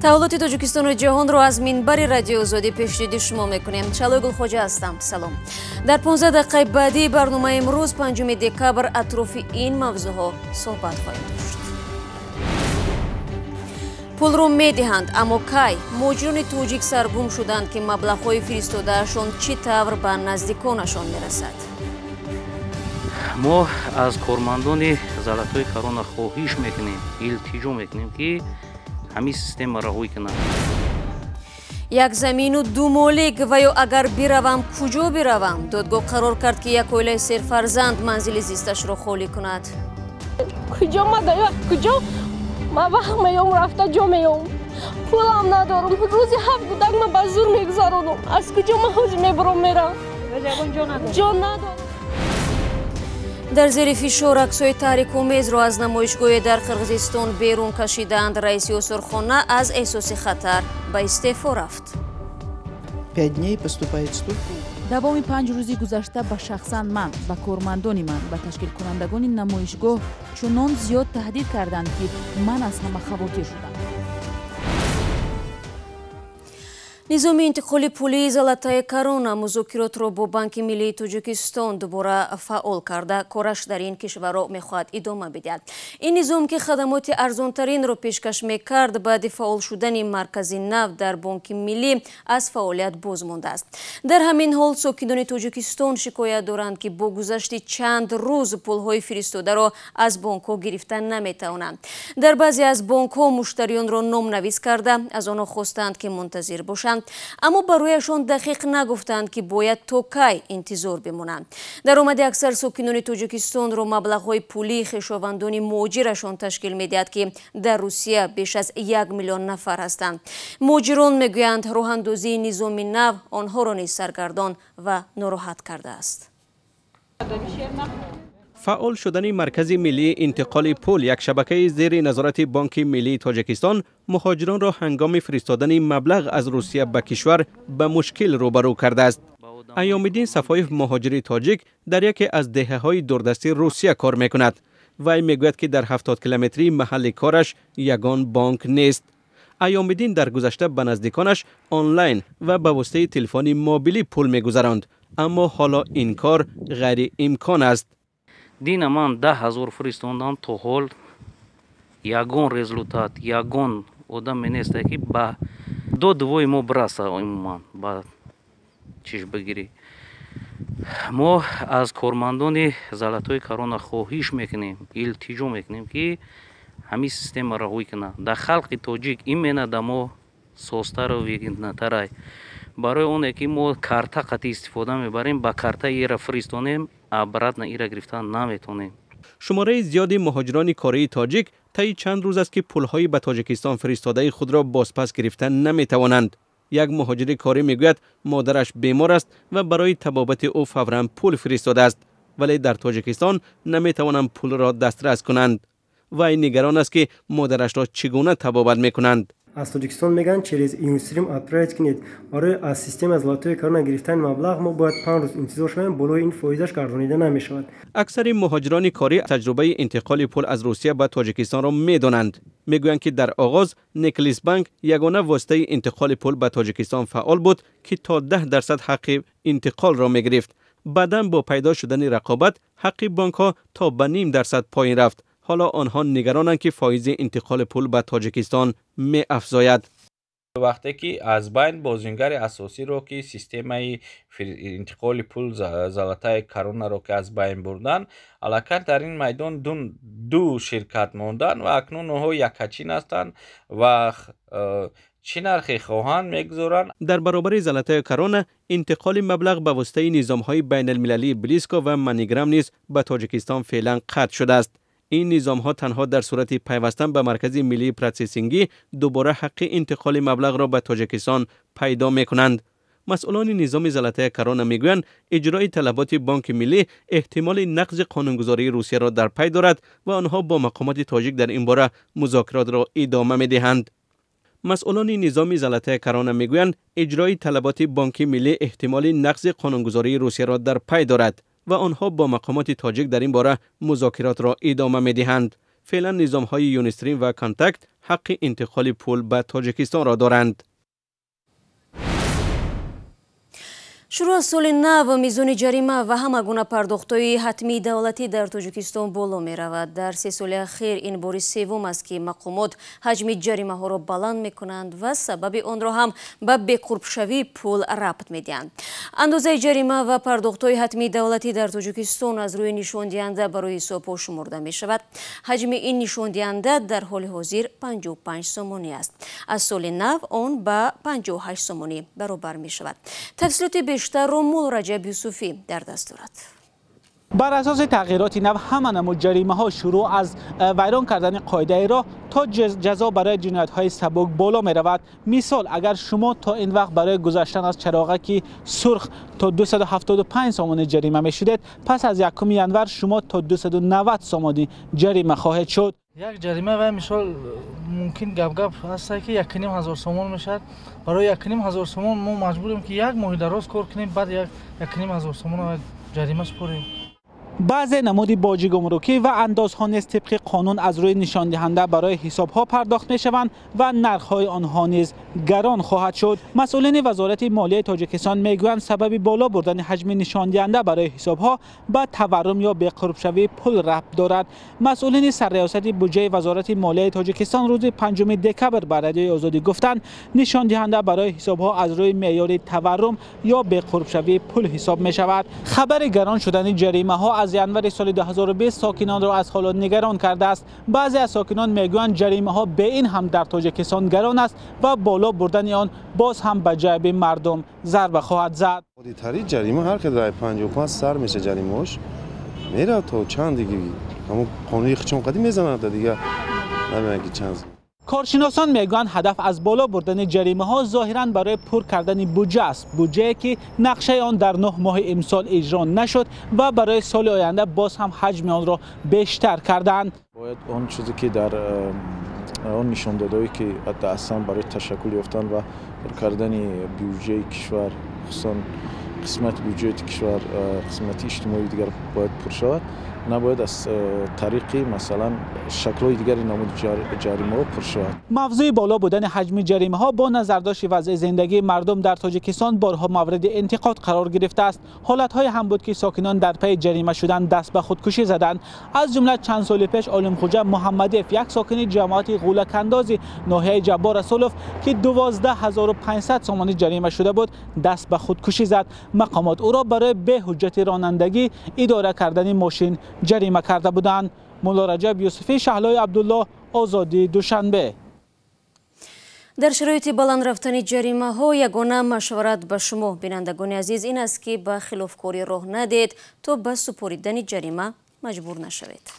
Таҳаввулоти Тоҷикистону ҷаҳонро аз минбари Радиои Озодӣ пешниҳоди шумо мекунем. Шалои Гулхоҷа ҳастам. Салом. Дар 15 дақиқаи баъдии барномаи имрӯз, 5 декабр, атрофи ин мавзӯъҳо суҳбат хоҳем дошт. Пулро медиҳанд, аммо кай? Муҳоҷирони тоҷик саргум шуданд, ки маблағҳои фиристодаашон чӣ тавр ба наздиконашон мерасад. Мо аз кормандони Золотои Корона хоҳиш мекунем, илтиҷо мекунем, ки ҳамин система раҳоӣ кунанд. Як замину ду молик ва ё агар биравам, куҷо биравам? Додгоҳ қарор кард, ки як оилаи серфарзанд манзили зисташро холӣ кунад. Куҷо ма дая, куҷо? Ма вақт меём, рафта ҷо меём. Пулам надорам. Рӯзи ҳафт гудак ма ба зур мегузаронам. Аз куҷо ма ҳозир мебурам мерам? Ҷо надорам. Дар зери фишор аксҳои таҳрикомезро аз намоишгоҳе дар Қирғизистон берун кашиданд. Раиси осорхона аз эҳсоси хатар ба истеъфо рафт. 5 дней поступает столько. Давоми 5 рӯзи гузашта ба шахсан ман, ба кормандони ман, ба ташкилкунандагони намоишгоҳ чунон зиёд таҳдид карданд, ки ман аз ҳама хавотир шудам. Низоми интиқоли пулии Золотая Корона музокиротро бо Банки миллии Тоҷикистон дубора фаъол карда, кораш дар ин кишварро мехоҳад идома бидиҳад. Ин низом, ки хадамоти арзонтаринро пешкаш мекард, баъди фаъол шудани маркази нав дар Бонки миллӣ аз фаъолият боз мондааст. Дар ҳамин ҳол сокинони Тоҷикистон шикоят доранд, ки бо гузашти чанд рӯз пулҳои фиристодаро аз бонкҳо гирифта наметавонанд. Дар баъзе аз бонкҳо муштариёнро номнавис карда, аз онҳо хостанд, ки мунтазир бошанд, аммо барояшон дақиқ нагуфтанд, ки бояд то кай интизор бимонанд. Даромади аксар сокинони Тоҷикистонро маблағҳои пулии хешовандони муҳоҷирашон ташкил медиҳад, ки дар Русия беш аз 1 миллион нафар ҳастанд. Муҳоҷирон мегӯянд, роҳандозии низоми нав онҳоро низ саргардон ва нороҳат кардааст. Фаъол шудани Маркази миллии интиқоли пул, як шабакаи зери назорати Бонки миллии Тоҷикистон, муҳоҷиронро ҳангоми фиристодани маблағ аз Русия ба кишвар ба мушкил рӯбарӯ кардааст. Айёмиддин Сафоев, муҳоҷири тоҷик, дар яке аз деҳаҳои дурдасти Русия кор мекунад. Вай мегӯяд, ки дар 70 километрии маҳалли кораш ягон бонк нест. Айёмиддин дар гузашта ба наздиконаш онлайн ва ба воситаи телефони мобилӣ пул мегузаронд, аммо ҳоло ин кор ғайриимкон аст. Дина ман 10 000 фиристондам, то ҳол ягон результат, ягон одаме несте, ки ба додвои мо бираса. Умуман ба чиш бигирӣ, мо аз кормандони Золотои Корона хоҳиш мекунем, илтиҷо мекунем, ки ҳамин система раҳоӣ кунанд. Дар халқи тоҷик именно да мо созтару выгодно тарай, барои оне ки мо карта қатъи истифода мебарем, ба карта ира фиристонем, обратно ира гирифтан наметонем. Шумораи зиёди муҳоҷирони кории тоҷик таи чанд рӯз аст, ки пулҳои ба Тоҷикистон фиристодаи худро бозпас гирифта наметавонанд. Як муҳоҷири корӣ мегӯяд, модараш бемор аст ва барои табобати ӯ фавран пул фиристодааст, вале дар Тоҷикистон наметавонанд пулро дастрас кунанд. Вай нигарон аст, ки модарашро чӣ гуна табобат мекунанд. Аз Тоҷикистон мегӯянд, через Юнистрим отправить кунед. Барои аз системаи Золотои Корона гирифтани маблағ мо бояд 5 рӯз интизор шавем, болои ин фоизаш гардонида намешавад. Аксари муҳоҷирони корӣ таҷрибаи интиқоли пул аз Русия ба Тоҷикистонро медонанд. Мегӯянд, ки дар оғоз Неклис Банк ягона воситаи интиқоли пул ба Тоҷикистон фаъол буд, ки то 10% ҳаққи интиқолро мегирифт. Баъдан бо пайдо шудани рақобат ҳаққи бонкҳо то ба 0,5% поин рафт. Ҳоло онҳо нигаронанд, ки фоизи интиқоли пул ба Тоҷикистон меафзояд. Вақте ки аз байн бозингари асосиро, ки системаи интиқоли пул Золотая Коронаро ки аз байн бурданд, аллакай дар ин майдон ду ширкат монданд ва акнун онҳо яккачин ҳастанд ва чӣ нархе хоҳанд, мегузоранд. Дар баробари Золотая Корона интиқоли маблағ ба воситаи низомҳои байналмилалии Блиско ва Маниграм низ ба Тоҷикистон феълан қатъ шудааст. Ин низомҳо танҳо дар сурати пайвастан ба маркази миллии процессингӣ дубора ҳаққи интиқоли маблағро ба Тоҷикистон пайдо мекунанд. Масъулони низоми Золотая Корона мегӯянд, иҷрои талаботи Бонки миллӣ эҳтимоли нақзи қонунгузории Русияро дар пай дорад ва онҳо бо мақомоти тоҷик дар ин бора музокиротро идома медиҳанд. Масъулони низоми Золотая Корона мегӯянд, иҷрои талаботи Бонки миллӣ эҳтимоли нақзи қонунгузории Русияро дар пай дорад ва онҳо бо мақомоти тоҷик дар ин бора музокиротро идома медиҳанд. فعلا نظام‌های یونیستریم و کانتکت حق انتقال پول به تاجیکستان را دارند. شروع از سال نو میزان جریمه و همه گونه پرداخت‌های حتمی دولتی در تاجیکستان بالا می‌رود. در 3 سال اخیر این بار سوم است که مقامات حجم جریمه ها را بلند می‌کنند و سبب آن را هم به بی‌قربشوی پول ربط می‌دهند. اندازه جریمه و پرداخت‌های حتمی دولتی در تاجیکستان از روی نشاندهنده برای حساب‌ها شمرده می‌شود. حجم این نشاندهنده در حال حاضر 55 سомонی است. از سال نو آن به 58 سомонی برابر می‌شود. تفصیلات بیشتر رو مول رجب یوسفی در دست دارد. بر اساس تغییرات نو همه نمود جریمه ها شروع از ویران کردن قاعده راه تا جزا برای جنایت های سبک بالا می رود. مثال اگر شما تا این وقت برای گذشتن از چراغکی سرخ تا 275 سامانی جریمه می شدید، پس از 1 ینور شما تا 290 سامانی جریمه خواهید شد. یک جریمه و مثال ممکن گپ گپ هست که 1,500 سومان میشد. برای 1,500 سومان ما مجبوریم که یک ماه دراز کار کنیم، بعد 1,500 سومان جریمه سپوریم. بعضی نمود باج گمرکی و اندازها نیز طبق قانون از روی نشان دهنده برای حسابها پرداخت میشوند و نرخ‌های آنها نیز گران خواهد شد. مسئولین وزارت مالیه تاجیکستان میگویند سبب بالا بردن حجم نشان دهنده برای حسابها به تورم یا بی‌قربشوی پول ربط دارد. مسئولین سرریاست بودجه وزارت مالیه تاجیکستان روز 5 دکبر به رادیوی آزادی گفتند نشان دهنده برای حسابها از روی معیار تورم یا بی‌قربشوی پول حساب میشود. خبر گران شدن جریمه ها از ینور سال 2020 ساکنان را از حال نگران کرده است. بعضی از ساکنان میگویند جریمه ها به این هم در تاجیکستان گران است و بالا بردن آن باز هم به جیب مردم ضربه خواهد زد. جریمه هر که در 55 سر میشه جریمه‌اش میره تا چند دیگه همون قانونی چون قدیم میزنند دیگه نمیگه چند. کارشناسان میگویند هدف از بالا بردن جریمه ها ظاهرا برای پر کردن بودجه است، بودجه که نقشه آن در 9 ماه امسال اجرا نشد و برای سال آینده باز هم حجم آن را بیشتر کردند. باید آن چیزی که در آن نشان دادهایی که اصلا برای تشکل یافتن و پر کردن بودجه کشور، خصوصا قسمت بودجه کشور، قسمت اجتماعی دیگر باید پر شود، نباید از طریقی مثلا شکل‌های دیگری نمود جریمه ها پر شود. موضوع بالا بودن حجم جریمه ها با نظرداشت وضع زندگی مردم در تاجیکستان بارها مورد انتقاد قرار گرفته است. حالت‌های هم بود که ساکنان در پی جریمه شدن دست به خودکشی زدند. از جمله چند سال پیش عالم خوجه محمدیف، یک ساکن جماعت غولک‌انداز ناحیه جبار رسولوف که 12500 سامانی جریمه شده بود، دست به خودکشی زد. مقامات او را برای به حجت رانندگی اداره کردن ماشین جریمه کرده بودند. مولا رجب یوسفی، شهلای عبدالله، آزادی، دوشنبه. در شرایط بلند رفتن جریمه ها یگانه مشورت به شما بینندگان عزیز این است که به خلافکاری راه ندید تا به سپردن جریمه مجبور نشوید.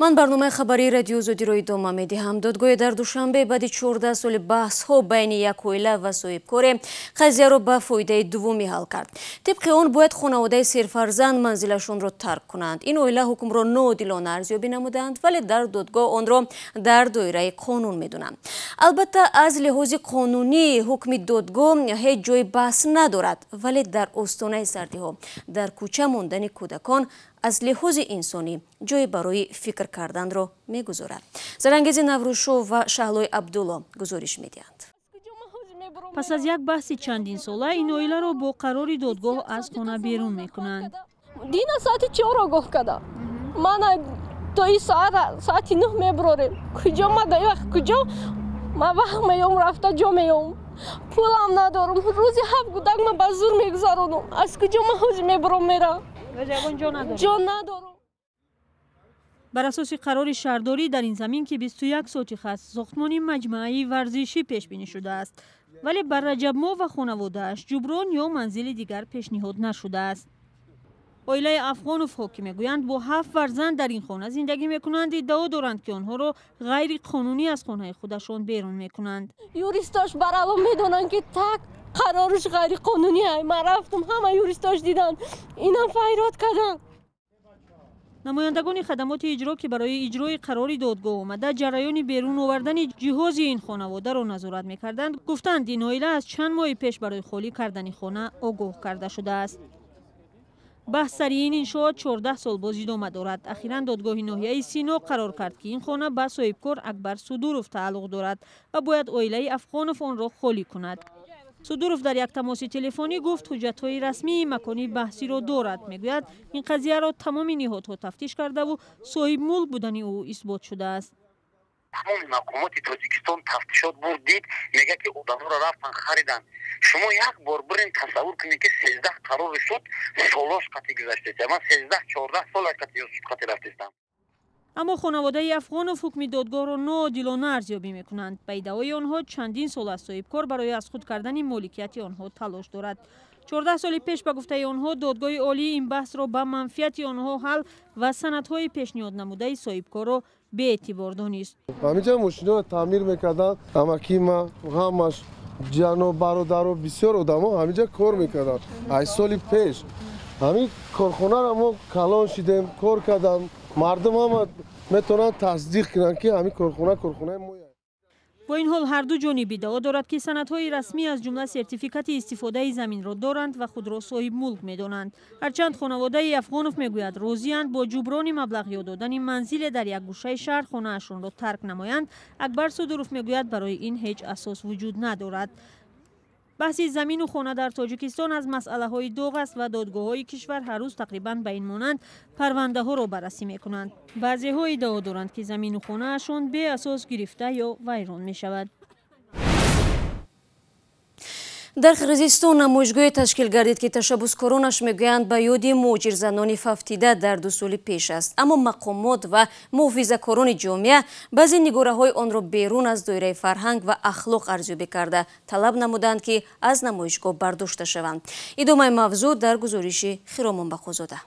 من برنامه خبری رادیو آزادی را ادامه می‌دهم. دادگاه در دوشنبه بعد 14 سال بحث‌ها بین یک عائله و صاحبکار قضیه را به فایده دومی حل کرد. طبق آن باید خانواده سرفرزند منزلشان را ترک کنند. این عائله حکم را ناعادلانه ارزیابی نمودند، ولی در دادگاه آن را در دایره قانون می‌دانند. البته از لحاظ قانونی حکم دادگاه هیچ جای بحث ندارد، ولی در آستانه سردی‌ها در کوچه ماندن کودکان از لحاظ انسانی جای برای فکر کردن را میگذارد. زرنگیز نوروشو و شهلای عبدالله گزارش میدهند. پس از یک بحث چندین ساله این عائله را با قرار دادگاه از خانه بیرون میکنند. دینا ساعت 4 آگاه کردم. من تا این ساعت 9 میبراریم. کجا ما در وقت کجا ما وقت میام رفته جا میام. پولم ندارم. روزی 7 کودک ما به زور میگذارونم. از کجا ما حوز میبرم میرم. جا ندارم. بر اساس قرار شهرداری در این زمین که 21 سوتیخ است، ساختمان مجموعه ورزشی پیش بینی شده است، ولی بر رجب ما و خانواده‌اش جبران یا منزل دیگر پیشنهاد نشده است. عائله افغانوف که میگویند با 7 فرزند در این خانه زندگی میکنند، ادعا دارند که آنها را غیر قانونی از خانه خودشان بیرون میکنند. یوریستاش برالو میدونن که تک قرارش غیر قانونی است. من رفتم همه یوریستاش دیدن، اینم فریاد کردن. намояндагони хадамоти иҷро ки барои иҷрои қарори додгоҳ омада ҷараёни берун овардани ҷиҳози ин хонаводаро назорат мекарданд, гуфтанд ин оила аз чанд моҳи пеш барои холӣ кардани хона огоҳ карда шудааст. Баҳс сари ин иншоот 14 сол боз идома дорад. Ахиран додгоҳи ноҳияи Сино қарор кард, ки ин хона ба соҳибкор Акбар Судуров тааллуқ дорад ва бояд оилаи Афғонов онро холӣ кунад. Судуров дар як тамоси телефонӣ гуфт, ҳуҷҷатҳои расмии макони баҳсиро дорад. Мегӯяд, ин қазияро тамоми ниҳодҳо тафтиш кардаву соҳибмулк будани ӯ исбот шудааст. Тамоми мақомоти Тоҷикистон тафтишот бурд, дид, мегӯяд, ки одамҳоро рафтан хариданд. Шумо як бор бирин тасаввур кунед, ки 13 қарори суд солош қатъи гузаштааст. Ман 13-14 сол қатъи суд қатъи рафтаистам. Аммо хонаводаи Афғонов ҳукми додгоҳро ноодилона арзёбӣ мекунанд. Ба иддаои онҳо чандин сол аст соҳибкор барои аз худ кардани моликияти онҳо талош дорад. 14 соли пеш, ба гуфтаи онҳо, додгоҳи олӣ ин баҳсро ба манфиати онҳо ҳал ва санадҳои пешниҳод намудаи соҳибкорро беэътибор донист. Ҳаминҷа мошиноро таъмир мекарданд, амаки ма, ҳамаш ҷано, бародаро, бисёр одамо ҳаминҷа кор мекарданд. Аз соли пеш ҳамин корхонаро мо калон шидем, кор кардам. Мардум ҳама метавонанд тасдиқ кунанд, ки ҳамин корхона корхонаи мо. Бо ин ҳол ҳар ду ҷониб иддао дорад, ки санадҳои расмӣ аз ҷумла сертификати истифодаи заминро доранд ва худро соҳибмулк медонанд. Ҳарчанд хонаводаи Афғонов мегӯяд, розиянд бо ҷуброни маблағ ё додани манзиле дар як гӯшаи шаҳр хонаашонро тарк намоянд, Акбар Судуров мегӯяд, барои ин ҳеҷ асос вуҷуд надорад. Баҳси замину хона дар Тоҷикистон аз масъалаҳои доғ аст ва додгоҳҳои кишвар ҳар рӯз тақрибан ба ин монанд парвандаҳоро баррасӣ мекунанд. Баъзеҳо иддао доранд, ки замину хонаашон беасос гирифта ё вайрон мешавад. Дар Қирғизистон намоишгоҳе ташкил гардид, ки ташаббускоронаш мегӯянд, ба ёди муҳоҷирзанони фавтида дар 2 соли пеш аст. Аммо мақомот ва муҳофизакорони ҷомеа баъзе нигораҳои онро берун аз доираи фарҳанг ва ахлоқ арзёбӣ карда талаб намуданд, ки аз намоишгоҳ бардошта шаванд. Идомаи мавзӯъ дар гузориши Хиромон Бақозода.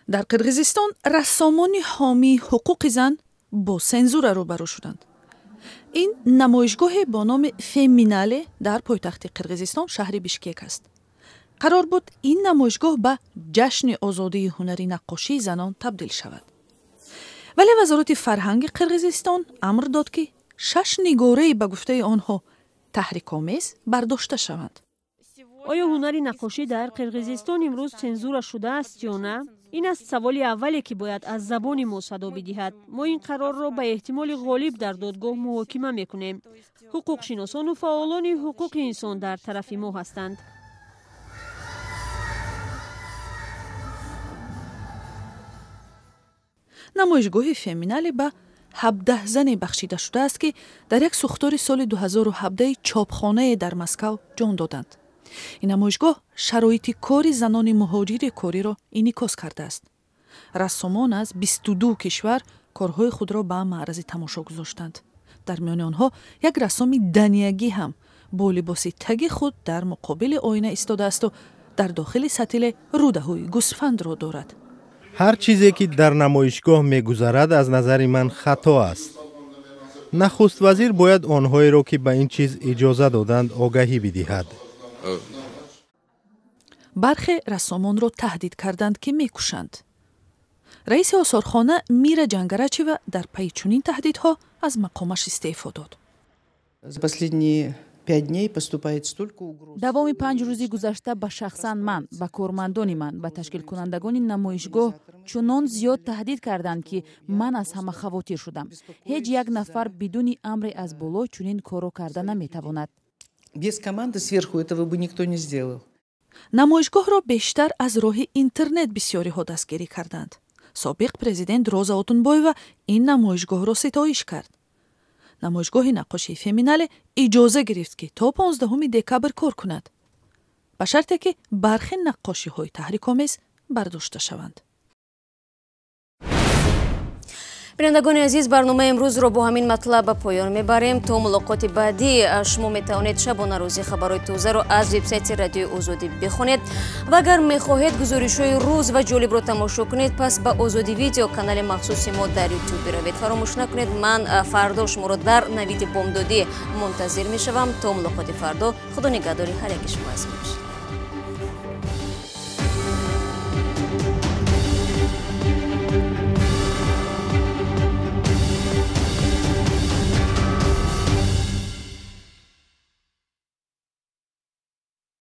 Дар Қирғизистон рассомони ҳомии ҳуқуқи зан бо сензура рӯбарӯ шуданд. Ин намоишгоҳе бо номи Феминале дар пойтахти Қирғизистон, шаҳри Бишкек аст. Қарор буд ин намоишгоҳ ба ҷашни озодии ҳунари наққошии занон табдил шавад. Вале вазорати фарҳанги Қирғизистон амр дод, ки 6 нигораи ба гуфтаи онҳо таҳрикомез бардошта шаванд. Оё ҳунари наққошӣ дар Қирғизистон имрӯз сензура шудааст ё на? Ин аст саволи аввале, ки бояд аз забони мо садо бидиҳад. Мо ин қарорро ба эҳтимоли ғолиб дар додгоҳ муҳокима мекунем. Ҳуқуқшиносону фаъолони ҳуқуқи инсон дар тарафи мо ҳастанд. Намоишгоҳи Феминале ба 17 зане бахшида шудааст, ки дар як сӯхтори соли 2017 чопхонае дар Москав ҷон доданд. Ин намоишгоҳ шароити кори занони муҳоҷири кориро инъикос кардааст. Рассомон аз 22 кишвар корҳои худро ба маърази тамошо гузоштанд. Дар миёни онҳо як рассоми даниягӣ ҳам бо либоси таги худ дар муқобили оина истодаасту дар дохили сатиле рӯдаҳои гӯсфандро дорад. Ҳар чизе ки дар намоишгоҳ мегузарад, аз назари ман хато аст. Нахуст вазир бояд онҳоеро, ки ба ин чиз иҷоза доданд, огаҳӣ бидиҳад. Бархе рассомонро таҳдид карданд, ки мекушанд. Раиси осорхона Мира Ҷангарачева дар пайи чунин таҳдидҳо аз мақомаш истеъфо дод. Давоми 5 рӯзи гузашта ба шахсан ман, ба кормандони ман, ба ташкилкунандагони намоишгоҳ чунон зиёд таҳдид карданд, ки ман аз ҳама хавотир шудам. Ҳеҷ як нафар бидуни амре аз боло чунин корро карда наметавонад. Без команды сверху этого бы никто не сделал. Намоишгоҳро бештар аз роҳи интернет бисёриҳо дастгирӣ карданд. Собиқ президент Роза Отунбоева ин намоишгоҳро ситоиш кард. Намоишгоҳи наққошии Феминале иҷоза гирифт, ки то 15 декабр кор кунад, ба шарте ки бархе наққошиҳои таҳрикомез бардошта шаванд. Бинандагони азиз, барномаи имрӯзро бо ҳамин матлаб ба поён мебарем. То мулоқоти баъдӣ шумо метавонед шабонарӯзӣ хабарҳои тозаро аз вебсайти Радиои Озодӣ бихонед ва агар мехоҳед гузоришҳои рӯз ва ҷолибро тамошо кунед, пас ба Озодӣ видео канали махсуси мо дар Ютуб биравед. Фаромӯш накунед, ман фардо шуморо дар навиди бомдодӣ мунтазир мешавам. То мулоқоти фардо, худо нигаҳдори ҳар яки шумо азиз бошад.